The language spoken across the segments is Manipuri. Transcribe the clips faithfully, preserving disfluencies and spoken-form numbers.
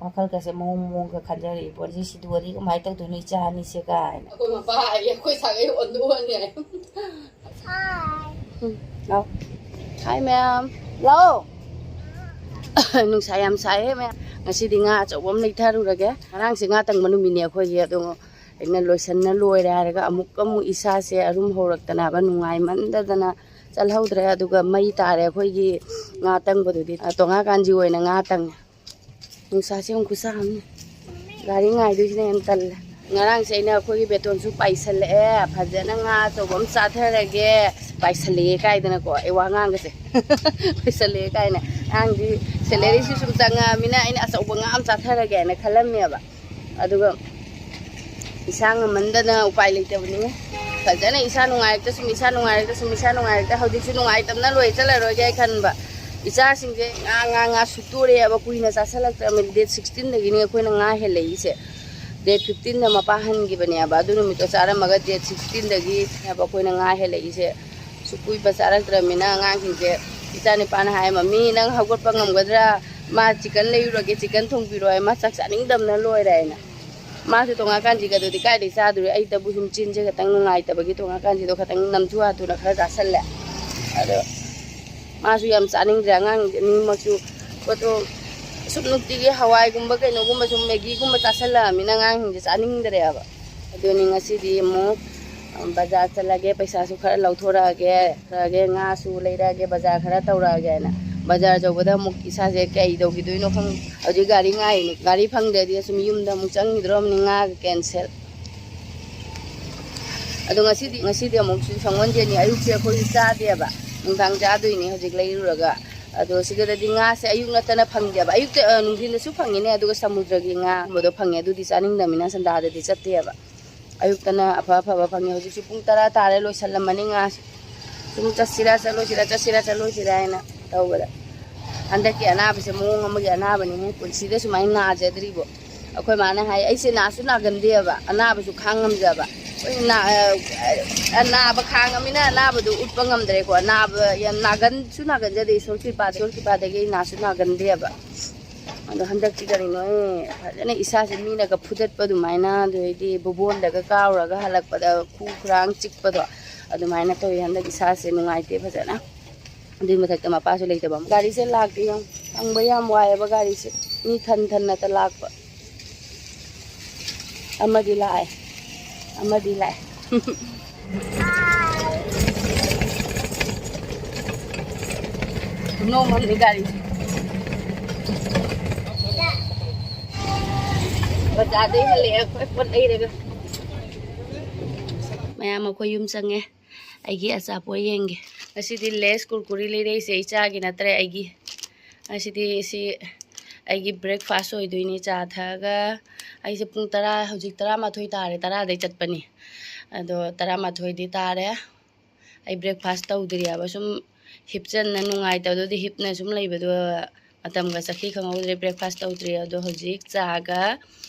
ꯋꯥꯈꯜꯒꯁꯦ ꯃꯑꯣꯡ ꯃꯑꯣꯡꯒ ꯈꯟꯖꯔꯛꯏ ꯄꯣꯠꯅꯤ꯫ ꯁꯤ ꯁꯤꯗꯨꯒꯗꯤ ꯀꯃꯥꯏꯅ ꯇꯧꯗꯣꯏꯅꯣ ꯏꯆꯥ ꯑꯅꯤꯁꯦ ꯀꯥꯏꯅ꯫ ꯑꯩꯈꯣꯏ ꯃꯄꯥ ꯍꯥꯏꯔꯤ, ꯑꯩꯈꯣꯏ ꯁꯥꯒꯩ ꯑꯣꯟꯊꯣꯛꯑꯅꯤ ꯍꯥꯏ꯫ ꯎꯝ, ꯂꯥꯎ꯫ ꯍꯥꯏ ꯃꯌꯥꯝ꯫ ꯂꯥꯛꯑꯣ꯫ ꯅꯨꯡꯁꯥ ꯌꯥꯝ ꯁꯥꯏꯍꯦ ꯃꯌꯥꯝ꯫ ꯉꯁꯤꯗꯤ ꯉꯥ ꯑꯆꯧꯕ ꯑꯃ ꯂꯩꯊꯔꯨꯔꯒꯦ꯫ ꯉꯔꯥꯡꯁꯦ ꯉꯥ ꯇꯪꯕ ꯅꯨꯃꯤꯠꯅꯦ ꯑꯩꯈꯣꯏꯒꯤ꯫ ꯑꯗꯣ ꯑꯩꯅ ꯂꯣꯏꯁꯟꯅ ꯂꯣꯏꯔꯦ ꯍꯥꯏꯔꯒ ꯑꯃꯨꯛ ꯑꯃꯨꯛ ꯏꯁꯥꯁꯦ ꯑꯔꯨꯝ ꯍꯧꯔꯛꯇꯅꯕ ꯅꯨꯡꯉꯥꯏꯃꯟꯗꯗꯅ ꯆꯠꯍꯧꯗ꯭ꯔꯦ꯫ ꯑꯗꯨꯒ ꯃꯩ ꯇꯥꯔꯦ ꯑꯩꯈꯣꯏꯒꯤ ꯉꯥ ꯇꯪꯕꯗꯨꯗꯤ꯫ ꯇꯣꯉꯥꯟ ꯀꯥꯟꯖꯤ ꯑꯣꯏꯅ ꯉꯥ ꯇꯪꯉꯦ꯫ ꯅꯨꯡꯁꯥꯁꯦ ꯑꯃꯨꯛ ꯈꯨꯠꯁꯥ ꯑꯃꯅꯤ꯫ ꯒꯥꯔꯤ ꯉꯥꯏꯗꯣꯏꯁꯤꯅ ꯍꯦꯟꯅ ꯇꯜꯂꯦ꯫ ꯉꯔꯥꯡꯁꯦ ꯑꯩꯅ ꯑꯩꯈꯣꯏꯒꯤ ꯕꯦꯇꯣꯟꯁꯨ ꯄꯥꯏꯁꯜꯂꯛꯑꯦ, ꯐꯖꯅ ꯉꯥ ꯑꯆꯧꯕ ꯑꯃ ꯆꯥꯊꯔꯒꯦ, ꯄꯥꯏꯁꯜꯂꯛꯑꯦ ꯀꯥꯏꯗꯅꯀꯣ꯫ ꯑꯩ ꯋꯥ ꯉꯥꯡꯒꯁꯦ꯫ ꯄꯥꯏꯁꯜꯂꯛꯑꯦ ꯀꯥꯏꯅ꯫ ꯑꯉꯥꯡꯗꯤ ꯁꯦꯂꯔꯤꯁꯨ ꯁꯨꯝ ꯆꯪꯉꯛꯑꯃꯤꯅ ꯑꯩꯅ ꯑꯆꯧꯕ ꯉꯥ ꯑꯃ ꯆꯥꯊꯔꯒꯦꯅ ꯈꯜꯂꯝꯃꯦꯕ꯫ ꯑꯗꯨꯒ ꯏꯁꯥ ꯉꯝꯃꯟꯗꯅ ꯎꯄꯥꯏ ꯂꯩꯇꯕꯅꯤꯅꯦ꯫ ꯐꯖꯅ ꯏꯁꯥ ꯅꯨꯡꯉꯥꯏꯔꯛꯇ ꯁꯨꯝ, ꯏꯁꯥ ꯅꯨꯡꯉꯥꯏꯔꯛꯇ ꯁꯨꯝ, ꯏꯁꯥ ꯅꯨꯡꯉꯥꯏꯔꯛꯇ ꯍꯧꯖꯤꯛꯁꯨ ꯅꯨꯡꯉꯥꯏꯇꯕꯅ ꯂꯣꯏ ꯆꯠꯂꯔꯣꯏꯒꯦ ꯑꯩ ꯈꯟꯕ꯫ ꯏꯆꯥꯁꯤꯡꯁꯦ ꯉꯥ, ꯉꯥ, ꯉꯥ ꯁꯨꯛꯇꯣꯔꯦꯕ, ꯀꯨꯏꯅ ꯆꯥꯁꯤꯜꯂꯛꯇ꯭ꯔꯕꯅꯤ꯫ ꯗꯦꯠ ꯁꯤꯛꯁꯇꯤꯟꯗꯒꯤꯅꯤ ꯑꯩꯈꯣꯏꯅ ꯉꯥ ꯍꯦꯜꯂꯛꯏꯁꯦ꯫ ꯗꯦꯠ ꯐꯤꯐꯇꯤꯟꯗ ꯃꯄꯥ ꯍꯟꯈꯤꯕꯅꯦꯕ꯫ ꯑꯗꯨ ꯅꯨꯃꯤꯠꯇꯣ ꯆꯥꯔꯝꯃꯒ ꯗꯦꯠ ꯁꯤꯛꯁꯇꯤꯟꯗꯒꯤꯅꯦꯕ ꯑꯩꯈꯣꯏꯅ ꯉꯥ ꯍꯦꯜꯂꯛꯏꯁꯦ꯫ ꯁꯨꯛ ꯀꯨꯏꯕ ꯆꯥꯔꯛꯇ꯭ꯔꯕꯅꯤꯅ ꯑꯉꯥꯡꯁꯤꯡꯁꯦ, ꯏꯆꯥ ꯅꯤꯄꯥꯅ ꯍꯥꯏ, "ꯃꯝꯃꯤ, ꯅꯪ ꯍꯧꯒꯠꯄ ꯉꯝꯒꯗ꯭ꯔꯥ? ꯃꯥ ꯆꯤꯀꯟ ꯂꯩꯔꯨꯔꯒꯦ, ꯆꯤꯀꯟ ꯊꯣꯡꯕꯤꯔꯣ" ꯍꯥꯏ꯫ ꯃꯥ ꯆꯥꯛ ꯆꯥꯅꯤꯡꯗꯕꯅ ꯂꯣꯏꯔꯦ ꯍꯥꯏꯅ꯫ ꯃꯥꯁꯨ ꯇꯣꯉꯥꯟ ꯀꯥꯟꯖꯤꯒꯗꯨꯗꯤ ꯀꯥꯏꯗꯩ ꯆꯥꯗꯣꯔꯤ? ꯑꯩꯇꯕꯨ ꯁꯨꯝ ꯆꯤꯟꯁꯦ ꯈꯇꯪ ꯅꯨꯡꯉꯥꯏꯇꯕꯒꯤ ꯇꯣꯉꯥꯟ ꯀꯥꯟꯖꯤꯗꯣ ꯈꯇꯪ ꯅꯝꯊꯨ ꯍꯥꯊꯨꯅ ꯈꯔ ꯆꯥꯁꯜꯂꯦ꯫ ꯑꯗꯣ ꯃꯥꯁꯨ ꯌꯥꯝ ꯆꯥꯅꯤꯡꯗ꯭ꯔꯦ꯫ ꯑꯉꯥꯡ ꯑꯅꯤꯃꯛꯁꯨ ꯄꯣꯠꯇꯣ ꯁꯨꯝ ꯅꯨꯡꯇꯤꯒꯤ ꯍꯋꯥꯏꯒꯨꯝꯕ ꯀꯩꯅꯣꯒꯨꯝꯕ ꯁꯨꯝ ꯃꯦꯒꯤꯒꯨꯝꯕ ꯆꯥꯁꯜꯂꯛꯑꯃꯤꯅ ꯑꯉꯥꯡꯁꯤꯡꯁꯦ ꯆꯥꯅꯤꯡꯗ꯭ꯔꯦꯕ꯫ ꯑꯗꯨꯅꯤ ꯉꯁꯤꯗꯤ ꯑꯃꯨꯛ ꯕꯖꯥꯔ ꯆꯠꯂꯒꯦ, ꯄꯩꯁꯥꯁꯨ ꯈꯔ ꯂꯧꯊꯣꯔꯛꯑꯒꯦ, ꯂꯧꯊꯣꯔꯛꯑꯒꯦ, ꯉꯥꯁꯨ ꯂꯩꯔꯛꯑꯒꯦ, ꯕꯖꯥꯔ ꯈꯔ ꯇꯧꯔꯛꯑꯒꯦꯅ꯫ ꯕꯖꯥꯔ ꯌꯧꯕꯗ ꯑꯃꯨꯛ ꯏꯁꯥꯁꯦ ꯀꯩ ꯇꯧꯈꯤꯗꯣꯏꯅꯣ ꯈꯪ-, ꯍꯧꯖꯤꯛ ꯒꯥꯔꯤ ꯉꯥꯏꯔꯤꯅꯤ꯫ ꯒꯥꯔꯤ ꯐꯪꯗ꯭ꯔꯗꯤ ꯑꯁꯨꯝ ꯌꯨꯝꯗ ꯑꯃꯨꯛ ꯆꯪꯈꯤꯗ꯭ꯔꯣꯕꯅꯤ, ꯉꯥꯒ ꯀꯦꯟꯁꯦꯜ꯫ ꯑꯗꯣ ꯉꯁꯤꯗꯤ, ꯉꯁꯤꯗꯤ ꯑꯃꯨꯛꯁꯨ ꯁꯪꯒꯣꯟꯁꯦꯟꯅꯤ꯫ ꯑꯌꯨꯛꯁꯦ ꯑꯩꯈꯣꯏꯁꯨ ꯆꯥꯗꯦꯕ, ꯅꯨꯡꯗꯥꯡ ꯆꯥꯗꯣꯏꯅꯤ ꯍꯧꯖꯤꯛ ꯂꯩꯔꯨꯔꯒ꯫ ꯑꯗꯣ ꯁꯤꯗꯗꯤ ꯉꯥꯁꯦ ꯑꯌꯨꯛ ꯅꯠꯇꯅ ꯐꯪꯗꯦꯕ꯫ ꯑꯌꯨꯛꯇ, ꯑ, ꯅꯨꯡꯊꯤꯟꯗꯁꯨ ꯐꯪꯉꯤꯅꯦ, ꯑꯗꯨꯒ ꯁꯃꯨꯗ꯭ꯔꯒꯤ ꯉꯥꯒꯨꯝꯕꯗꯣ ꯐꯪꯉꯦ꯫ ꯑꯗꯨꯗꯤ ꯆꯥꯅꯤꯡꯗꯕꯅꯤꯅ ꯁꯟꯗꯥꯗꯗꯤ ꯆꯠꯇꯦꯕ꯫ ꯑꯌꯨꯛꯇꯅ ꯑꯐ ꯑꯐꯕ ꯐꯪꯉꯦ꯫ ꯍꯧꯖꯤꯛꯁꯨ ꯄꯨꯡ ꯇꯔꯥ ꯇꯥꯔꯦ, ꯂꯣꯏꯁꯜꯂꯝꯃꯅꯤ ꯉꯥꯁꯦ꯫ ꯁꯨꯝ ꯆꯠꯁꯤꯔꯥ ꯆꯠꯂꯣꯏꯁꯤꯔꯥ, ꯆꯠꯁꯤꯔꯥ ꯆꯠꯂꯣꯏꯁꯤꯔꯥ ꯍꯥꯏꯅ ꯇꯧꯕꯗ꯫ ꯍꯟꯗꯛꯀꯤ ꯑꯅꯥꯕꯁꯦ ꯃꯑꯣꯡ ꯑꯃꯒꯤ ꯑꯅꯥꯕꯅꯤꯍꯦ꯫ ꯄꯨꯟꯁꯤꯗ ꯁꯨꯃꯥꯏꯅ ꯅꯥꯖꯗ꯭ꯔꯤꯕꯣ꯫ ꯑꯩꯈꯣꯏ ꯃꯥꯅ ꯍꯥꯏ, ꯑꯩꯁꯦ ꯅꯥꯁꯨ ꯅꯥꯒꯟꯗꯦꯕ, ꯑꯅꯥꯕꯁꯨ ꯈꯥꯡ ꯉꯝꯖꯕ꯫ ꯑꯩꯈꯣꯏꯅ ꯅꯥ-, ꯑ-, ꯑꯅꯥꯕ ꯈꯥꯡꯉꯃꯤꯅ ꯑꯅꯥꯕꯗꯨ ꯎꯠꯄ ꯉꯝꯗ꯭ꯔꯦꯀꯣ꯫ ꯑꯅꯥꯕ ꯌꯥꯝ ꯅꯥꯒꯟꯁꯨ ꯅꯥꯒꯟꯖꯗꯦ, ꯏꯁꯣꯔ ꯀ꯭ꯔꯤꯄꯥ, ꯏꯁꯣꯔ ꯀ꯭ꯔꯤꯄꯥꯗꯒꯤ ꯑꯩ ꯅꯥꯁꯨ ꯅꯥꯒꯟꯗꯦꯕ꯫ ꯑꯗꯣ ꯍꯟꯗꯛꯇꯤ ꯀꯔꯤꯅꯣ, ꯐꯖꯅ ꯏꯁꯥꯁꯦ ꯃꯤꯅꯒ ꯐꯨꯗꯠꯄ ꯑꯗꯨꯃꯥꯏꯅ, ꯑꯗꯨꯗꯩꯗꯤ ꯕꯣꯕꯣꯟꯗꯒ ꯀꯥꯎꯔꯒ ꯍꯜꯂꯛꯄꯗ ꯈꯨ ꯈꯨꯔꯥꯡ ꯆꯤꯛꯄꯗꯣ, ꯑꯗꯨꯃꯥꯏꯅ ꯇꯧꯋꯤ꯫ ꯍꯟꯗꯛ ꯏꯁꯥꯁꯦ ꯅꯨꯡꯉꯥꯏꯇꯦ ꯐꯖꯅ꯫ ꯑꯗꯨꯏ ꯃꯊꯛꯇ ꯃꯄꯥꯁꯨ ꯂꯩꯇꯕ꯫ ꯒꯥꯔꯤꯁꯦ ꯂꯥꯛꯇꯦ ꯌꯦꯡꯉꯣ, ꯊꯪꯕ ꯌꯥꯝ ꯋꯥꯏꯑꯦꯕ ꯒꯥꯔꯤꯁꯦ, ꯃꯤ ꯊꯟ ꯊꯟꯅꯇ ꯂꯥꯛꯄ꯫ ꯑꯃꯗꯤ ꯂꯥꯛꯑꯦ, ꯑꯃꯗꯤ ꯂꯥꯛꯑꯦ꯫ ꯅꯣꯡꯃꯝꯗꯤ ꯒꯥꯔꯤꯁꯦ꯫ ꯕꯖꯥꯔꯗꯩ ꯍꯜꯂꯛꯑꯦ ꯑꯩꯈꯣꯏ ꯄꯣꯠ ꯂꯩꯔꯒ꯫ ꯃꯌꯥꯝ ꯑꯩꯈꯣꯏ ꯌꯨꯝ ꯆꯪꯉꯦ꯫ ꯑꯩꯒꯤ ꯑꯆꯥꯄꯣꯠ ꯌꯦꯡꯒꯦ꯫ ꯉꯁꯤꯗꯤ ꯂꯦꯁ ꯀꯨꯔꯀꯨꯔꯤ ꯂꯩꯔꯛꯏꯁꯦ ꯏꯆꯥꯒꯤ ꯅꯠꯇ꯭ꯔꯦ, ꯑꯩꯒꯤ꯫ ꯉꯁꯤꯗꯤ ꯁꯤ ꯑꯩꯒꯤ ꯕ꯭ꯔꯦꯛꯐꯥꯁ ꯑꯣꯏꯗꯣꯏꯅꯤ꯫ ꯆꯥ ꯊꯛꯑꯒ ꯑꯩꯁꯦ ꯄꯨꯡ ꯇꯔꯥ, ꯍꯧꯖꯤꯛ ꯇꯔꯥꯃꯥꯊꯣꯏ ꯇꯥꯔꯦ, ꯇꯔꯥꯗꯩ ꯆꯠꯄꯅꯤ꯫ ꯑꯗꯣ ꯇꯔꯥꯃꯥꯊꯣꯏꯗꯤ ꯇꯥꯔꯦ꯫ ꯑꯩ ꯕ꯭ꯔꯦꯛꯐꯥꯁ ꯇꯧꯗ꯭ꯔꯤꯑꯕ꯫ ꯁꯨꯝ ꯍꯤꯞꯆꯟꯅ ꯅꯨꯡꯉꯥꯏꯇꯕꯗꯨꯗꯤ ꯍꯤꯞꯅ ꯁꯨꯝ ꯂꯩꯕꯗꯣ ꯃꯇꯝꯒ ꯆꯠꯈꯤ ꯈꯪꯍꯧꯗ꯭ꯔꯦ꯫ ꯕ꯭ꯔꯦꯛꯐꯥꯁ ꯇꯧꯗ꯭ꯔꯤ꯫ ꯑꯗꯣ ꯍꯧꯖꯤꯛ ꯆꯥꯒ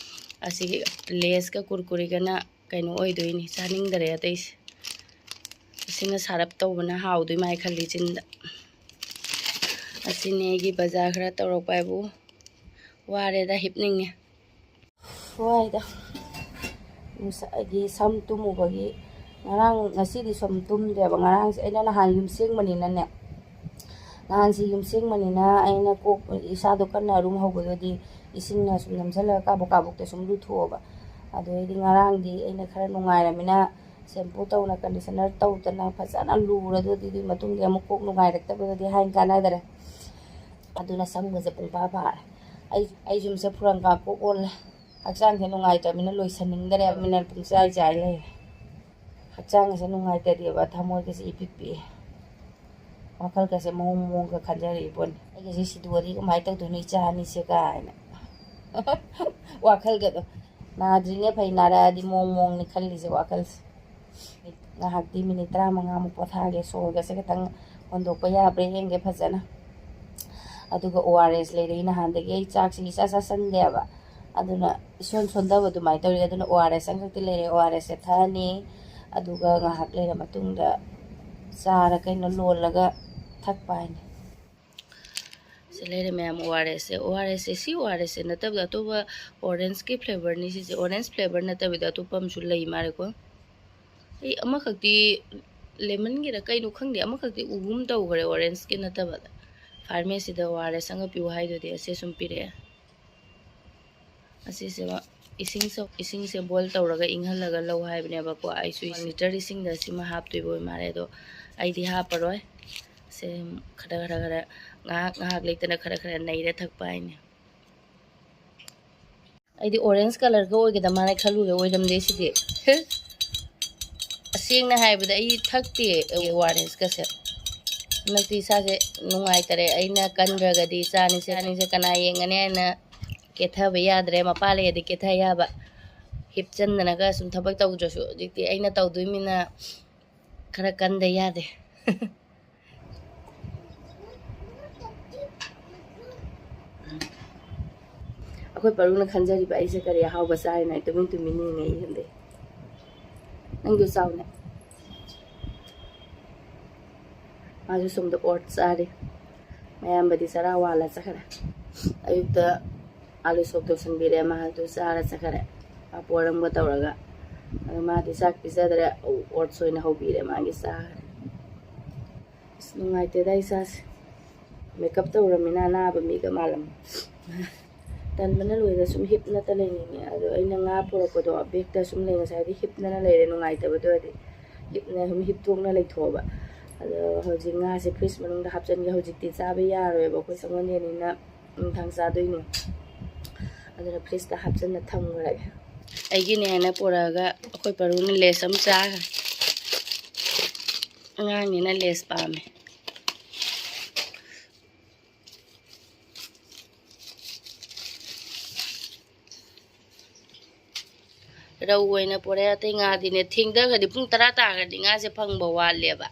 ꯑꯁꯤꯒꯤ ꯂꯦꯁꯀ ꯀꯨꯔꯀꯨꯔꯤꯒꯅ ꯀꯩꯅꯣ ꯑꯣꯏꯗꯣꯏꯅꯤ, ꯆꯥꯅꯤꯡꯗꯔꯦ ꯑꯇꯩꯁꯦ꯫ ꯑꯁꯤꯅ ꯁꯥꯔꯞ ꯇꯧꯕꯅ ꯍꯥꯎꯗꯣꯏ ꯃꯥꯏ ꯈꯜꯂꯤ ꯆꯤꯟꯗ꯫ ꯑꯁꯤꯅꯤ ꯑꯩꯒꯤ ꯕꯖꯥꯔ ꯈꯔ ꯇꯧꯔꯛꯄ ꯍꯥꯏꯕꯨ꯫ ꯋꯥꯔꯦꯗ, ꯍꯤꯞꯅꯤꯡꯉꯦ꯫ ꯋꯥꯏꯗ꯫ ꯉꯁꯥꯏꯒꯤ ꯁꯝ ꯇꯨꯝꯃꯨꯕꯒꯤ, ꯉꯔꯥꯡ, ꯉꯁꯤꯗꯤ ꯁꯝ ꯇꯨꯝꯗ꯭ꯔꯦꯕ꯫ ꯉꯔꯥꯡꯁꯦ ꯑꯩꯅ ꯅꯍꯥꯟ ꯌꯨꯝ ꯁꯦꯡꯕꯅꯤꯅꯅꯦ, ꯅꯍꯥꯟꯁꯤ ꯌꯨꯝ ꯁꯦꯡꯕꯅꯤꯅ ꯑꯩꯅ ꯀꯣꯛ, ꯏꯁꯥꯗꯣ ꯀꯟꯅ ꯑꯔꯨꯝ ꯍꯧꯕꯗꯨꯗꯤ ꯏꯁꯤꯡꯅ ꯁꯨꯝ ꯅꯝꯁꯤꯜꯂꯒ ꯀꯥꯕꯣꯛ ꯀꯥꯕꯣꯛꯇ ꯁꯨꯝ ꯂꯨꯊꯣꯛꯑꯕ꯫ ꯑꯗꯨꯗꯩꯗꯤ ꯉꯔꯥꯡꯗꯤ ꯑꯩꯅ ꯈꯔ ꯅꯨꯡꯉꯥꯏꯔꯃꯤꯅ ꯁꯦꯝꯄꯨ ꯇꯧꯅ, ꯀꯟꯗꯤꯁꯅꯔ ꯇꯧꯗꯅ ꯐꯖꯅ ꯂꯨꯔꯦ꯫ ꯑꯗꯨꯗꯤ ꯑꯗꯨꯒꯤ ꯃꯇꯨꯡꯗꯤ ꯑꯃꯨꯛ ꯀꯣꯛ ꯅꯨꯡꯉꯥꯏꯔꯛꯇꯕꯗꯨꯗꯤ ꯍꯥꯏꯅ ꯀꯥꯟꯅꯗꯔꯦ꯫ ꯑꯗꯨꯅ ꯁꯝꯒꯁꯦ ꯄꯨꯡꯄꯥ ꯄꯥꯔꯦ꯫ ꯑꯩ, ꯑꯩ ꯌꯨꯝꯁꯦ ꯐꯨꯔꯪ ꯀꯥꯡꯀꯣꯛ ꯑꯣꯜꯂꯦ꯫ ꯍꯛꯆꯥꯡꯁꯦ ꯅꯨꯡꯉꯥꯏꯇ꯭ꯔꯕꯅꯤꯅ ꯂꯣꯏꯁꯟꯅꯤꯡꯗ꯭ꯔꯦꯕ, ꯃꯤꯅꯔ ꯄꯨꯡꯆꯥꯏ ꯆꯥꯏ ꯂꯩꯔꯦ꯫ ꯍꯛꯆꯥꯡꯒꯁꯦ ꯅꯨꯡꯉꯥꯏꯇꯗꯦꯕ, ꯊꯃꯣꯏꯒꯁꯦ ꯏꯄꯤꯛ ꯄꯤꯛꯑꯦ꯫ ꯋꯥꯈꯜꯒꯁꯦ ꯃꯑꯣꯡ ꯃꯑꯣꯡꯒ ꯈꯟꯖꯔꯛꯏ ꯄꯣꯠꯅꯤ꯫ ꯑꯩꯒꯁꯦ ꯁꯤꯗꯣꯛꯑꯗꯤ ꯀꯃꯥꯏꯅ ꯇꯧꯗꯣꯏꯅꯣ ꯏꯆꯥ ꯑꯅꯤꯁꯦ ꯀꯥꯏꯅ꯫ ꯋꯥꯈꯜꯒꯗꯣ ꯅꯥꯗ꯭ꯔꯤꯉꯩ ꯐꯩ, ꯅꯥꯔꯛꯑꯗꯤ ꯃꯑꯣꯡ ꯃꯑꯣꯡꯅꯤ ꯈꯜꯂꯤꯁꯦ ꯋꯥꯈꯜꯁꯦ꯫ ꯉꯥꯏꯍꯥꯛꯇꯤ ꯃꯤꯅꯤꯠ ꯇꯔꯥꯃꯉꯥꯃꯨꯛ ꯄꯣꯊꯥꯒꯦ, ꯁꯣꯔꯒꯁꯦ ꯈꯤꯇꯪ ꯍꯣꯟꯗꯣꯛꯄ ꯌꯥꯕ꯭ꯔꯥ ꯌꯦꯡꯒꯦ ꯐꯖꯅ꯫ ꯑꯗꯨꯒ ꯑꯣ ꯑꯥꯔ ꯑꯦꯁ ꯂꯩꯔꯛꯏ꯫ ꯅꯍꯥꯟꯗꯒꯤ ꯑꯩ ꯆꯥꯛꯁꯤ ꯏꯆꯥ ꯆꯥꯁꯟꯗꯦꯕ, ꯑꯗꯨꯅ ꯏꯁꯣꯟ ꯁꯣꯟꯊꯕ ꯑꯗꯨꯃꯥꯏꯅ ꯇꯧꯔꯤ꯫ ꯑꯗꯨꯅ ꯑꯣ ꯑꯥꯔ ꯑꯦꯁ ꯑꯃꯈꯛꯇꯤ ꯂꯩꯔꯦ, ꯑꯣ ꯑꯥꯔ ꯑꯦꯁꯁꯦ ꯊꯛꯑꯅꯤ꯫ ꯑꯗꯨꯒ ꯉꯥꯏꯍꯥꯛ ꯂꯩꯔ ꯃꯇꯨꯡꯗ ꯆꯥꯔ ꯀꯩꯅꯣ ꯂꯣꯜꯂꯒ ꯊꯛꯄ ꯍꯥꯏꯅꯤ꯫ ꯁꯤ ꯂꯩꯔꯦ ꯃꯌꯥꯝ, ꯑꯣ ꯑꯥꯔ ꯑꯦꯁꯁꯦ꯫ ꯑꯣ ꯑꯥꯔ ꯑꯦꯁꯁꯦ, ꯁꯤ ꯑꯣ ꯑꯥꯔ ꯑꯦꯁꯁꯦ ꯅꯠꯇꯕꯗ ꯑꯇꯣꯞꯄ orangeꯀꯤ flavorꯅꯤ ꯁꯤꯁꯦ꯫ Orange flavour ꯅꯠꯇꯕꯤꯗ ꯑꯇꯣꯞꯄ ꯑꯃꯁꯨ ꯂꯩ ꯃꯥꯜꯂꯦꯀꯣ꯫ ꯑꯩ ꯑꯃꯈꯛꯇꯤ, lemonꯒꯤꯔ ꯀꯩꯅꯣ ꯈꯪꯗꯦ, ꯑꯃꯈꯛꯇꯤ ꯎꯒꯨꯝ ꯇꯧꯈ꯭ꯔꯦ orangeꯀꯤ ꯅꯠꯇꯕꯗ꯫ Pharmacyꯗ ꯑꯣ ꯑꯥꯔ ꯑꯦꯁ ꯑꯃꯒ ꯄꯤꯌꯨ ꯍꯥꯏꯗꯨꯗꯤ ꯑꯁꯤ ꯁꯨꯝ ꯄꯤꯔꯛꯑꯦ꯫ ꯑꯁꯤꯁꯦ ꯏꯁꯤꯡ ꯁꯧ-, ꯏꯁꯤꯡꯁꯦ boil ꯇꯧꯔꯒ ꯏꯪꯍꯜꯂꯒ ꯂꯧ ꯍꯥꯏꯕꯅꯦꯕꯀꯣ꯫ ꯑꯩꯁꯨ one litre ꯏꯁꯤꯡꯗ ꯁꯤꯃ ꯍꯥꯞꯇꯣꯏꯕ ꯑꯣꯏ ꯃꯥꯜꯂꯦ, ꯑꯗꯣ ꯑꯩꯗꯤ ꯍꯥꯞꯄꯔꯣꯏ꯫ ꯁꯦ ꯈꯔ, ꯈꯔ, ꯈꯔ ꯉꯥꯏꯍꯥꯛ, ꯉꯥꯏꯍꯥꯛ ꯂꯩꯇꯅ ꯈꯔ, ꯈꯔ ꯅꯩꯔ ꯊꯛꯄ ꯍꯥꯏꯅꯦ꯫ ꯑꯩꯗꯤ orange colourꯒ ꯑꯣꯏꯒꯗ ꯃꯥꯜꯂꯦ ꯈꯜꯂꯨꯔꯦ, ꯑꯣꯏꯔꯝꯗꯦ ꯁꯤꯗꯤ꯫ ꯑꯁꯦꯡꯅ ꯍꯥꯏꯕꯗ ꯑꯩ ꯊꯛꯇꯦ ꯑꯣ ꯑꯥꯔ ꯑꯦꯁꯀꯁꯦ꯫ ꯍꯟꯗꯛꯇꯤ ꯏꯁꯥꯁꯦ ꯅꯨꯡꯉꯥꯏꯇꯔꯦ꯫ ꯑꯩꯅ ꯀꯟꯗ꯭ꯔꯒꯗꯤ ꯏꯆꯥ ꯑꯅꯤꯁꯦ, ꯑꯅꯤꯁꯦ ꯀꯅꯥ ꯌꯦꯡꯒꯅꯤ ꯍꯥꯏꯅ ꯀꯦꯊꯕ ꯌꯥꯗ꯭ꯔꯦ꯫ ꯃꯄꯥ ꯂꯩꯔꯗꯤ ꯀꯦꯊ ꯌꯥꯕ꯫ ꯍꯤꯞꯆꯟꯗꯅꯒ ꯁꯨꯝ ꯊꯕꯛ ꯇꯧꯗ꯭ꯔꯁꯨ꯫ ꯍꯧꯖꯤꯛꯇꯤ ꯑꯩꯅ ꯇꯧꯗꯣꯏꯃꯤꯅ ꯈꯔ ꯀꯟꯗ ꯌꯥꯗꯦ꯫ ꯑꯩꯈꯣꯏ ꯄꯔꯨꯅ ꯈꯟꯖꯔꯤꯕ ꯑꯩꯁꯦ ꯀꯔꯤ ꯑꯍꯥꯎꯕ ꯆꯥꯔꯤꯅꯣ ꯍꯥꯏ ꯇꯨꯃꯤꯟ ꯇꯨꯃꯤꯟ ꯌꯦꯡꯉꯦ ꯑꯩ ꯈꯪꯗꯦ꯫ ꯅꯪꯗꯣ ꯆꯥꯎꯅꯦ꯫ ꯃꯥꯁꯨ ꯁꯣꯝꯗ oats ꯆꯥꯔꯤ꯫ ꯃꯌꯥꯝꯕꯗꯤ ꯆꯔꯥ ꯋꯥꯜꯂ ꯆꯠꯈ꯭ꯔꯦ꯫ ꯑꯌꯨꯛꯇ ꯑꯥꯂꯨ ꯁꯣꯛ ꯇꯧꯁꯟꯕꯤꯔꯦ, ꯃꯥꯁꯨ ꯆꯥꯔ ꯆꯠꯈ꯭ꯔꯦ꯫ ꯄꯥꯄꯣꯔ ꯑꯃꯒ ꯇꯧꯔꯒ꯫ ꯑꯗꯣ ꯃꯥꯗꯤ ꯆꯥꯛ ꯄꯤꯖꯗ꯭ꯔꯦ, oats ꯑꯣꯏꯅ ꯍꯧꯕꯤꯔꯦ, ꯃꯥꯒꯤ ꯆꯥꯈ꯭ꯔꯦ꯫ ꯑꯁ, ꯅꯨꯡꯉꯥꯏꯇꯦꯗ ꯏꯁꯥꯁꯦ꯫ Makeup ꯇꯧꯔꯃꯤꯅ ꯑꯅꯥꯕ ꯃꯤꯒ ꯃꯥꯜꯂꯝꯃꯦ꯫ ꯇꯟꯕꯅ ꯂꯣꯏꯔꯦ, ꯁꯨꯝ ꯍꯤꯞꯅꯇ ꯂꯩꯅꯤꯡꯉꯦ꯫ ꯑꯗꯣ ꯑꯩꯅ ꯉꯥ ꯄꯨꯔꯛꯄꯗꯣ bag ꯇ ꯁꯨꯝ ꯂꯩ, ꯉꯁꯥꯏꯗꯤ ꯍꯤꯞꯅꯅ ꯂꯩꯔꯦ, ꯅꯨꯡꯉꯥꯏꯇꯕꯗꯣ ꯑꯣꯏꯔꯗꯤ꯫ ꯍꯤꯞꯅ ꯁꯨꯝ ꯍꯤꯞꯇꯣꯛꯅ ꯂꯩꯊꯣꯛꯑꯕ꯫ ꯑꯗꯣ ꯍꯧꯖꯤꯛ ꯉꯥꯁꯦ fridge ꯃꯅꯨꯡꯗ ꯍꯥꯞꯆꯤꯟꯒꯦ꯫ ꯍꯧꯖꯤꯛꯇꯤ ꯆꯥꯕ ꯌꯥꯔꯣꯏꯕ, ꯑꯩꯈꯣꯏ ꯁꯒꯣꯜꯁꯦꯟꯅꯤꯅ ꯅꯨꯡꯗꯥꯡ ꯆꯥꯗꯣꯏꯅꯦ꯫ ꯑꯗꯨꯅ fridge ꯇ ꯍꯥꯞꯆꯤꯟꯅ ꯊꯝꯈ꯭ꯔꯒꯦ꯫ ꯑꯩꯒꯤꯅꯦ ꯍꯥꯏꯅ ꯄꯨꯔꯛꯑꯒ ꯑꯩꯈꯣꯏ ꯄꯔꯨꯅ Lays ꯑꯃ ꯆꯥꯈ꯭ꯔꯦ꯫ ꯑꯉꯥꯡꯅꯤꯅ Lays ꯄꯥꯝꯃꯦ꯫ ꯔꯧ ꯑꯣꯏꯅ ꯄꯨꯔꯛꯑꯦ꯫ ꯑꯇꯩ ꯉꯥꯗꯤꯅꯦ, ꯊꯦꯡꯊꯈ꯭ꯔꯗꯤ, ꯄꯨꯡ ꯇꯔꯥ ꯇꯥꯈ꯭ꯔꯗꯤ ꯉꯥꯁꯦ ꯐꯪꯕ ꯋꯥꯠꯂꯦꯕ꯫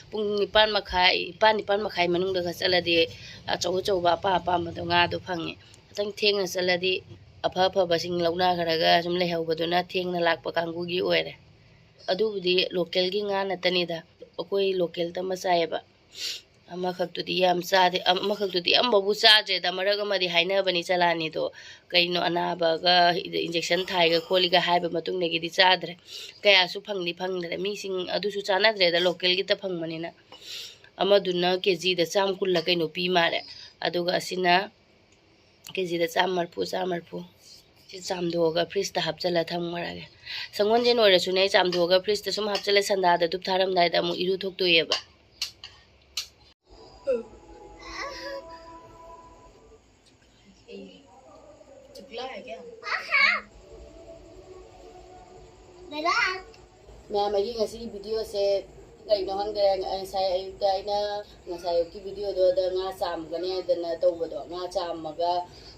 ꯄꯨꯡ ꯅꯤꯄꯥꯟ ꯃꯈꯥꯏ, ꯅꯤꯄꯥꯟ, ꯅꯤꯄꯥꯟ ꯃꯈꯥꯏ ꯃꯅꯨꯡꯗꯒ ꯆꯠꯂꯗꯤ ꯑꯆꯧ ꯑꯆꯧꯕ, ꯑꯄꯥꯝ ꯑꯄꯥꯝꯕꯗꯣ ꯉꯥꯗꯣ ꯐꯪꯉꯦ꯫ ꯈꯤꯇꯪ ꯊꯦꯡꯅ ꯆꯠꯂꯗꯤ ꯑꯐ ꯑꯐꯕꯁꯤꯡ ꯂꯧꯅꯈ꯭ꯔꯒ ꯁꯨꯝ ꯂꯩꯍꯧꯕꯗꯨꯅ ꯊꯦꯡꯅ ꯂꯥꯛꯄ ꯀꯥꯡꯕꯨꯒꯤ ꯑꯣꯏꯔꯦ꯫ ꯑꯗꯨꯕꯨꯗꯤ local ꯒꯤ ꯉꯥ ꯅꯠꯇꯅꯤꯗ, ꯑꯩꯈꯣꯏ local ꯗ ꯃꯆꯥꯏꯑꯕ꯫ ꯑꯃꯈꯛꯇꯨꯗꯤ ꯌꯥꯝ ꯆꯥꯗꯦ, ꯑꯃꯈꯛꯇꯨꯗꯤ ꯑꯃꯐꯥꯎꯕ ꯆꯥꯗ꯭ꯔꯦꯗ꯫ ꯃꯔꯛ ꯑꯃꯗꯤ ꯍꯥꯏꯅꯕꯅꯤ ꯆꯂꯥꯅꯤꯗꯣ, ꯀꯩꯅꯣ ꯑꯅꯥꯕꯒ ꯏꯟꯖꯦꯛꯁꯟ ꯊꯥꯏꯒ ꯈꯣꯠꯂꯤꯒ ꯍꯥꯏꯕ ꯃꯇꯨꯡꯗꯒꯤꯗꯤ ꯆꯥꯗ꯭ꯔꯦ꯫ ꯀꯌꯥꯁꯨ ꯐꯪꯗꯤ ꯐꯪꯗ꯭ꯔꯦ, ꯃꯤꯁꯤꯡ ꯑꯗꯨꯁꯨ ꯆꯥꯅꯗ꯭ꯔꯦꯗ, ꯂꯣꯀꯦꯜꯒꯤꯇ ꯐꯪꯕꯅꯤꯅ꯫ ꯑꯃꯗꯨꯅ ꯀꯦꯖꯤꯗ ꯆꯥꯝ ꯀꯨꯜꯂ ꯀꯩꯅꯣ ꯄꯤ ꯃꯥꯜꯂꯦ, ꯑꯗꯨꯒ ꯑꯁꯤꯅ ꯀꯦꯖꯤꯗ ꯆꯥꯝ ꯃꯔꯐꯨ, ꯆꯥꯝ ꯃꯔꯐꯨ꯫ ꯁꯤ ꯆꯥꯝꯊꯣꯛꯑꯒ ꯐ꯭ꯔꯤꯖꯇ ꯍꯥꯞꯆꯤꯜꯂ ꯊꯝꯈ꯭ꯔꯒꯦ꯫ ꯁꯪꯒꯣꯜꯁꯦꯟ ꯑꯣꯏꯔꯁꯨꯅꯦ, ꯑꯩ ꯆꯥꯝꯊꯣꯛꯑꯒ ꯐ꯭ꯔꯤꯖꯇ ꯁꯨꯝ ꯍꯥꯞꯆꯤꯜꯂ ꯁꯟꯗꯥꯗ ꯙꯨꯞ ꯊꯥꯔꯝꯗꯥꯏꯗ ꯑꯃꯨꯛ ꯏꯔꯨ ꯊꯣꯛꯇꯣꯛꯑꯦꯕ꯫ ꯃꯌꯥꯝ, ꯑꯩꯒꯤ ꯉꯁꯤꯒꯤ ꯚꯤꯗꯤꯑꯣꯁꯦ ꯀꯩꯅꯣ ꯈꯪꯗ꯭ꯔꯦ꯫ ꯉꯁꯥꯏ ꯑꯌꯨꯛꯇ ꯑꯩꯅ, ꯉꯁꯥꯏ ꯑꯌꯨꯛꯀꯤ ꯚꯤꯗꯤꯑꯣꯗꯨꯗ ꯉꯥ ꯆꯥꯝꯒꯅꯤ ꯍꯥꯏꯗꯅ ꯇꯧꯕꯗꯣ, ꯉꯥ ꯆꯥꯝꯃꯒ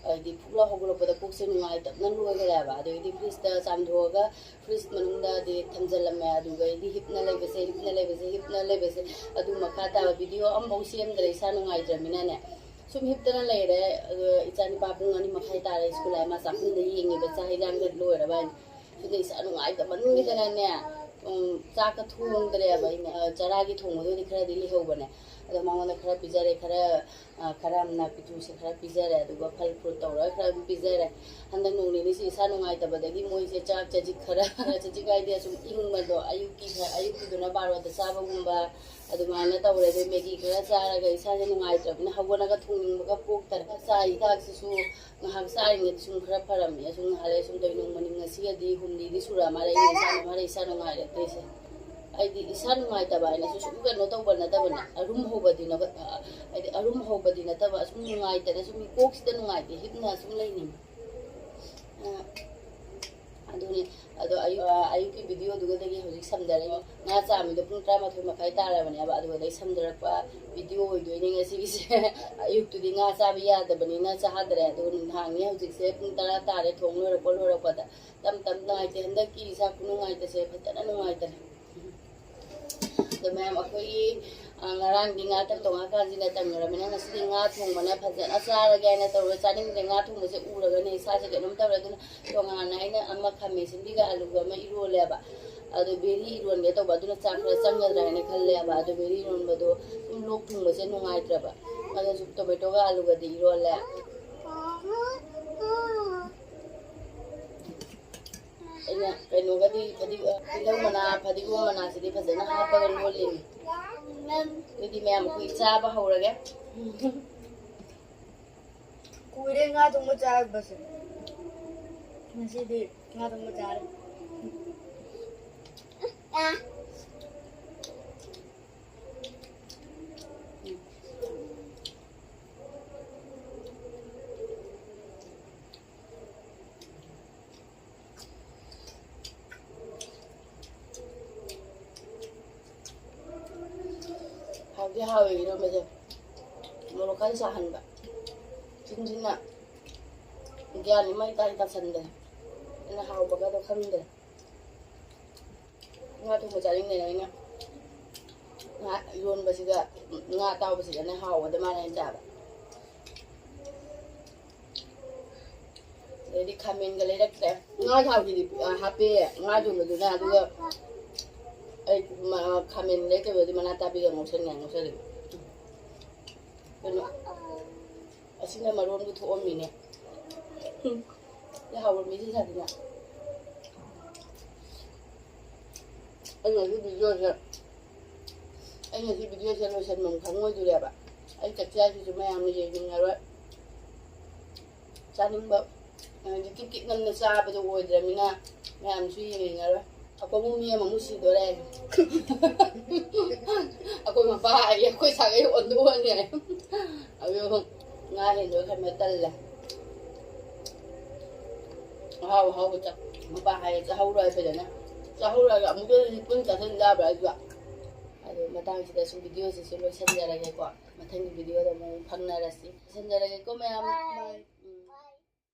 ꯍꯥꯏꯗꯤ ꯐꯨꯛꯂ ꯍꯧꯒꯠꯂꯛꯄꯗ ꯄꯨꯛꯁꯦ ꯅꯨꯡꯉꯥꯏꯇꯕꯅ ꯂꯣꯏꯈ꯭ꯔꯦꯕ꯫ ꯑꯗꯩꯗꯤ ꯐ꯭ꯔꯤꯖꯇ ꯆꯥꯝꯊꯣꯛꯑꯒ ꯐ꯭ꯔꯤꯖ ꯃꯅꯨꯡꯗꯗꯤ ꯊꯝꯖꯤꯜꯂꯝꯃꯦ꯫ ꯑꯗꯨꯒꯩꯗꯤ ꯍꯤꯞꯅ ꯂꯩꯕꯁꯦ, ꯍꯤꯞꯅ ꯂꯩꯕꯁꯦ, ꯍꯤꯞꯅ ꯂꯩꯕꯁꯦ꯫ ꯑꯗꯨ ꯃꯈꯥ ꯇꯥꯕ ꯚꯤꯗꯤꯑꯣ ꯑꯃꯐꯥꯎ ꯁꯦꯝꯗ꯭ꯔꯦ, ꯏꯁꯥ ꯅꯨꯡꯉꯥꯏꯇ꯭ꯔꯕꯅꯤꯅꯅꯦ꯫ ꯁꯨꯝ ꯍꯤꯞꯇꯅ ꯂꯩꯔꯦ꯫ ꯑꯗꯣ ꯏꯆꯥꯅꯤꯄꯥ ꯄꯨꯡ ꯑꯅꯤ ꯃꯈꯥꯏ ꯇꯥꯔꯦ ꯁ꯭ꯀꯨꯜ ꯍꯥꯏ, ꯃꯥ ꯆꯥꯛꯈꯨꯝꯗ ꯌꯦꯡꯉꯤꯕ, ꯆꯥꯛ ꯍꯤꯟꯖꯥꯡꯒ ꯂꯣꯏꯔꯕ ꯍꯥꯏꯅ꯫ ꯁꯤꯗ ꯏꯁꯥ ꯅꯨꯡꯉꯥꯏꯇꯃꯟꯈꯤꯗꯅꯅꯦ, ꯎꯝ, ꯆꯥꯛꯀ ꯊꯣꯡꯗ꯭ꯔꯦꯕ ꯑꯩꯅ꯫ ꯑ, ꯆꯔꯥꯒꯤ ꯊꯣꯡꯕꯗꯨꯗꯤ ꯈꯔꯗꯤ ꯂꯩꯍꯧꯕꯅꯦ꯫ ꯑꯗꯣ ꯃꯉꯣꯟꯗ ꯈꯔ ꯄꯤꯖꯔꯦ, ꯈꯔ, ꯑ, ꯈꯔ ꯑꯃꯅ ꯄꯤꯇꯨꯁꯦ ꯈꯔ ꯄꯤꯖꯔꯦ, ꯑꯗꯨꯒ ꯐꯜ ꯐ꯭ꯔꯨꯠ ꯇꯧꯔꯒ ꯈꯔ ꯑꯗꯨꯝ ꯄꯤꯖꯔꯦ꯫ ꯍꯟꯗꯛ ꯅꯣꯡ ꯅꯤꯅꯤꯁꯤ ꯏꯁꯥ ꯅꯨꯡꯉꯥꯏꯇꯕꯗꯒꯤ ꯃꯣꯏꯁꯦ ꯆꯥꯛ ꯆꯖꯤꯛ ꯈꯔ, ꯆꯖꯤꯛ ꯍꯥꯏꯗꯤ ꯑꯁꯨꯝ ꯏꯪꯕꯗꯣ, ꯑꯌꯨꯛꯀꯤ ꯈꯔ, ꯑꯌꯨꯛꯀꯤꯗꯨꯅ ꯕꯥꯔꯣꯗ ꯆꯥꯕꯒꯨꯝꯕ ꯑꯗꯨꯃꯥꯏꯅ ꯇꯧꯔꯦ꯫ ꯑꯗꯩ ꯃꯦꯒꯤ ꯈꯔ ꯆꯥꯔꯒ ꯏꯁꯥꯁꯦ ꯅꯨꯡꯉꯥꯏꯇ꯭ꯔꯕꯅꯤꯅ ꯍꯧꯒꯠꯂꯒ ꯊꯣꯡꯅꯤꯡꯕꯒ ꯄꯣꯛꯇꯔꯦ꯫ ꯆꯥ ꯍꯤꯗꯥꯛꯁꯤꯁꯨ ꯉꯥꯏꯍꯥꯛ ꯆꯥꯔꯤꯉꯩꯗ ꯁꯨꯝ ꯈꯔ ꯐꯔꯝꯃꯦ꯫ ꯁꯨꯝ ꯉꯥꯏꯍꯥꯛ ꯂꯩ ꯁꯨꯝ ꯇꯧ, ꯅꯣꯡꯃ ꯅꯤꯅꯤ ꯉꯁꯤꯒꯗꯤ ꯍꯨꯝꯅꯤꯗꯤ ꯁꯨꯔꯛꯑ ꯃꯥꯜꯂꯦ ꯑꯩꯅ ꯏꯁꯥ ꯈꯔ ꯏꯁꯥ ꯅꯨꯡꯉꯥꯏꯔꯛꯇ꯭ꯔꯤꯁꯦ꯫ ꯑꯩꯗꯤ ꯏꯁꯥ ꯅꯨꯡꯉꯥꯏꯇꯕ ꯍꯥꯏꯅꯁꯨ ꯁꯨꯝ ꯀꯩꯅꯣ ꯇꯧꯕ ꯅꯠꯇꯕꯅꯦ, ꯑꯔꯨꯝ ꯍꯧꯕꯗꯤ ꯅ-, ꯍꯥꯏꯗꯤ ꯑꯔꯨꯝ ꯍꯧꯕꯗꯤ ꯅꯠꯇꯕ, ꯁꯨꯝ ꯅꯨꯡꯉꯥꯏꯇꯅ ꯁꯨꯝ ꯀꯣꯛꯁꯤꯗ ꯅꯨꯡꯉꯥꯏꯇꯦ, ꯍꯤꯞꯅ ꯁꯨꯝ ꯂꯩꯅꯤꯡꯉꯤ꯫ ꯑ, ꯑꯗꯨꯅꯤ꯫ ꯑꯗꯣ ꯑꯌꯨꯛ, ꯑ, ꯑꯌꯨꯛꯀꯤ ꯚꯤꯗꯤꯑꯣꯗꯨꯒꯗꯒꯤ ꯍꯧꯖꯤꯛ ꯁꯝꯗꯔꯛꯏ꯫ ꯉꯥ ꯆꯥꯝꯃꯤꯗꯣ ꯄꯨꯡ ꯇꯔꯥꯃꯥꯊꯣꯏ ꯃꯈꯥꯏ ꯇꯥꯔꯕꯅꯦꯕ, ꯑꯗꯨꯒꯗꯩ ꯁꯝꯗꯔꯛꯄ ꯚꯤꯗꯤꯑꯣ ꯑꯣꯏꯗꯣꯏꯅꯦ ꯉꯁꯤꯒꯤꯁꯦ꯫ ꯑꯌꯨꯛꯇꯨꯗꯤ ꯉꯥ ꯆꯥꯕ ꯌꯥꯗꯕꯅꯤꯅ ꯆꯥꯗ꯭ꯔꯦ꯫ ꯑꯗꯨꯒ ꯅꯨꯡꯗꯥꯡꯅꯤ ꯍꯧꯖꯤꯛꯁꯦ ꯄꯨꯡ ꯇꯔꯥ ꯇꯥꯔꯦ, ꯊꯣꯡ ꯂꯣꯏꯔꯛꯄ ꯂꯣꯏꯔꯛꯄꯗ꯫ ꯇꯞ ꯇꯞ ꯅꯨꯡꯉꯥꯏꯇꯦ꯫ ꯍꯟꯗꯛꯀꯤ ꯏꯁꯥ ꯈꯨꯅꯨꯡꯉꯥꯏꯇꯁꯦ ꯐꯖꯅ ꯅꯨꯡꯉꯥꯏꯇꯔꯦ꯫ ꯑꯗꯣ ꯃꯌꯥꯝ, ꯑꯩꯈꯣꯏꯒꯤ, ꯑ, ꯉꯔꯥꯡꯗꯤ ꯉꯥ ꯇꯪ ꯇꯣꯡꯉꯀꯥꯟꯁꯤꯗ ꯇꯪꯉꯨꯔꯕꯅꯤꯅ ꯉꯁꯤꯗꯤ ꯉꯥ ꯊꯣꯡꯕꯅ ꯐꯖꯅ ꯆꯥꯔꯒꯦ ꯍꯥꯏꯅ ꯇꯧꯔ ꯆꯥꯅꯤꯡꯗ꯭ꯔꯦ꯫ ꯉꯥ ꯊꯣꯡꯕꯁꯦ ꯎꯔꯒꯅꯦ ꯏꯁꯥꯁꯦ ꯀꯩꯅꯣꯝ ꯇꯧꯔꯦ꯫ ꯑꯗꯨꯅ ꯇꯣꯉꯥꯟꯅ ꯑꯩꯅ ꯑꯃ ꯈꯥꯃꯦꯟ ꯑꯁꯤꯟꯕꯤꯒ ꯑꯂꯨꯒ ꯑꯃ ꯏꯔꯣꯜꯂꯦꯕ꯫ ꯑꯗꯨ ꯕꯦꯔꯤ ꯏꯔꯣꯟꯒꯦ ꯇꯧꯕ, ꯑꯗꯨꯅ ꯆꯥꯛ ꯈꯔ ꯆꯪꯒꯗ꯭ꯔꯥ ꯍꯥꯏꯅ ꯈꯜꯂꯦꯕ꯫ ꯑꯗꯨ ꯕꯦꯔꯤ ꯏꯔꯣꯟꯕꯗꯣ ꯁꯨꯝ ꯂꯣꯛ ꯊꯨꯡꯕꯁꯦ ꯅꯨꯡꯉꯥꯏꯇ꯭ꯔꯕ꯫ ꯑꯗꯨꯅ ꯁꯨꯝ ꯇꯣꯃꯦꯇꯣꯒ ꯑꯂꯨꯒꯗꯤ ꯏꯔꯣꯜꯂꯦ꯫ ꯑꯩꯅ ꯀꯩꯅꯣꯒꯗꯤ ꯐꯗꯤ-, ꯇꯤꯜꯍꯧ ꯃꯅꯥ, ꯐꯗꯤꯒꯣꯝ ꯃꯅꯥꯁꯤꯗꯤ ꯐꯖꯅ ꯍꯥꯞꯄꯒ ꯂꯣꯜꯂꯤꯅꯤ꯫ ꯑꯗꯨꯗꯤ ꯃꯌꯥꯝ ꯑꯩꯈꯣꯏ ꯆꯥꯕ ꯍꯧꯔꯒꯦ꯫ ꯀꯨꯏꯔꯦ ꯉꯥ ꯊꯣꯡꯕ ꯆꯥꯗꯕꯁꯦ꯫ ꯉꯁꯤꯗꯤ ꯉꯥ ꯊꯣꯡꯕ ꯆꯥꯔꯦ꯫ ꯍꯥꯎꯗꯤ ꯍꯥꯎꯋꯦ ꯏꯔꯣꯟꯕꯁꯦ꯫ ꯃꯣꯔꯣꯛ ꯈꯔ ꯁꯥꯍꯟꯕ꯫ ꯆꯤꯟꯁꯤꯅ ꯒ꯭ꯌꯥꯟ ꯑꯃ ꯏꯇꯥ ꯇꯥꯁꯟꯗ꯭ꯔꯦ꯫ ꯑꯩꯅ ꯍꯥꯎꯕꯒꯗꯣ ꯈꯪꯗ꯭ꯔꯦ꯫ ꯉꯥ ꯊꯣꯡꯕ ꯆꯥꯅꯤꯡꯗꯦꯅ ꯑꯩꯅ ꯉꯥ ꯏꯔꯣꯟꯕꯁꯤꯒ ꯉꯥ ꯑꯇꯥꯎꯕꯁꯤꯒꯅꯦ ꯍꯥꯎꯒꯗ ꯃꯥꯜꯂꯦ ꯑꯩꯅ ꯆꯥꯕ꯫ ꯑꯗꯩꯗꯤ ꯈꯥꯃꯦꯟꯒ ꯂꯩꯔꯛꯇ꯭ꯔꯦ꯫ ꯉꯥ ꯊꯥꯎꯁꯤꯗꯤ, ꯑ, ꯍꯥꯞꯄꯦ, ꯉꯥ ꯊꯣꯡꯕꯗꯨꯅ, ꯑꯗꯨꯒ ꯑꯩ ꯃ-, ꯈꯥꯃꯦꯟ ꯂꯩꯔꯛꯇꯕꯗꯤ ꯃꯅꯥ ꯇꯥꯕꯤꯒ ꯉꯧꯁꯟ ꯌꯥꯏ, ꯉꯧꯁꯜꯂꯦ꯫ ꯀꯩꯅꯣ, ꯑꯁꯤꯅ ꯃꯔꯣꯟꯗꯨ ꯊꯣꯛꯑꯝꯃꯤꯅꯦ꯫ ꯂꯩꯍꯥꯎꯔꯝꯃꯤꯁꯤ ꯁꯥꯗꯅ꯫ ꯑꯩꯅ ꯁꯤ ꯚꯤꯗꯤꯑꯣꯁꯦ, ꯑꯩꯅ ꯁꯤ ꯚꯤꯗꯤꯑꯣꯁꯦ ꯂꯣꯏꯁꯟꯐꯝ ꯈꯪꯉꯣꯏꯗꯣꯔꯦꯕ꯫ ꯑꯩ ꯆꯥꯛꯆꯥꯁꯤꯁꯨ ꯃꯌꯥꯝꯅ ꯌꯦꯡꯅꯤꯡꯉꯔꯣꯏ꯫ ꯆꯥꯅꯤꯡꯕ, ꯑ, ꯀꯤꯛ ꯀꯤꯛ ꯅꯝꯅ ꯆꯥꯕꯗꯣ ꯑꯣꯏꯗ꯭ꯔꯃꯤꯅ ꯃꯌꯥꯝꯁꯨ ꯌꯦꯡꯅꯤꯡꯉꯔꯣꯏ꯫ ꯑꯩꯈꯣꯏ ꯃꯤ ꯑꯃꯃꯨꯛ ꯁꯤꯗꯣꯔꯦ꯫ ꯑꯩꯈꯣꯏ ꯃꯄꯥ ꯍꯥꯏꯒꯦ, ꯑꯩꯈꯣꯏ ꯁꯥꯒꯩ ꯑꯣꯟꯊꯣꯛꯑꯅꯤ꯫ ꯑꯗꯨ ꯉꯥ ꯍꯦꯟꯗꯣꯛꯈ꯭ꯔꯃꯦ, ꯇꯜꯂꯦ꯫ ꯑꯍꯥꯎ ꯑꯍꯥꯎꯕ ꯆꯥ-, ꯃꯄꯥ ꯍꯥꯏꯔꯦ, ꯆꯥꯍꯧꯔꯣꯏ ꯐꯖꯅ꯫ ꯆꯥꯍꯧꯔꯒ ꯑꯃꯨꯛꯀ ꯄꯨꯟ ꯆꯥꯁꯤꯟ ꯌꯥꯕ꯭ꯔꯥ ꯑꯗꯨꯒ? ꯑꯗꯨ ꯃꯇꯥꯡꯁꯤꯗ ꯁꯨꯝ ꯚꯤꯗꯤꯑꯣꯁꯤꯁꯨ ꯂꯣꯏꯁꯤꯟꯖꯔꯒꯦꯀꯣ꯫ ꯃꯊꯪꯒꯤ ꯚꯤꯗꯤꯑꯣꯗ ꯑꯃꯨꯛ ꯐꯪꯅꯔꯁꯤ꯫ ꯂꯣꯏꯁꯤꯟꯖꯔꯒꯦꯀꯣ ꯃꯌꯥꯝ꯫ Bye꯫